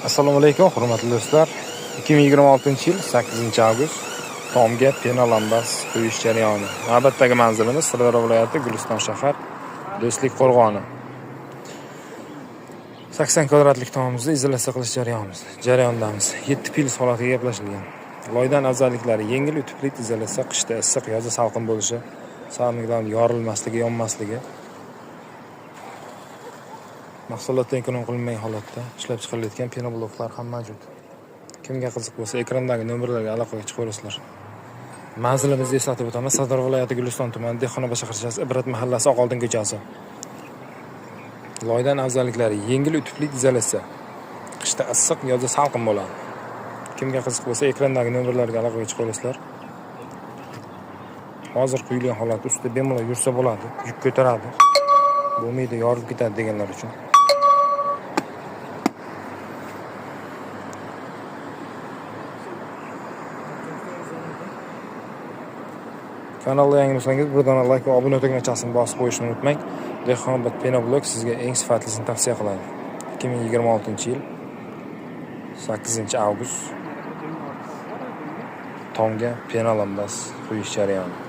Assalomu alaykum, hurmatli do'stlar. 2026-yil 8-avgust tomga pena lambas quyish jarayoni. Navbatdagi manzilimiz Sirdaryo viloyati, Guliston shahar, Do'stlik qo'rg'oni. 80 kvadratlik tomimizni izolyatsiya qilish jarayonidamiz. 7 pils holatiga gaplashilgan. Loydan afzalliklari: yengil utupli izolyatsiya, qishda issiq, yozda salqin bo'lishi, salqinlikdan yorilmasligi, yonmasligi. Mahsulotdan ekonom qilinmagan holatda ishlab chiqarilayotgan penobloklar ham mavjud. Kimga qiziq bo'lsa, ekrandagi nomerlarga aloqaga chiqaverasizlar. Manzilimizni eslatib o'taman: Sirdaryo viloyati, Guliston tumani, Dehqonobod shaharchasi, Ibrat mahallasi, Oqoltin ko'chasi. Loydan afzalliklari: yengil utupli izolyatsiya, qishda issiq, yozda salqin bo'ladi. Kimga qiziq bo'lsa, ekrandagi nomerlarga aloqaga chiqaverasizlar. Hozir quyilgan holat ustida bemalol yursa bo'ladi, yuk ko'taradi. Bo'lmaydi, yorilib ketadi deganlar uchun. Kanalga yangi bo'lsangiz, bir dona like va obuna tugmachasini bosib qo'yishni unutmang. Dehqonobod Penoblok sizga eng sifatlisini tavsiya qiladi. 2026-yil 8-avgust tomga pena lambas quyish jarayoni.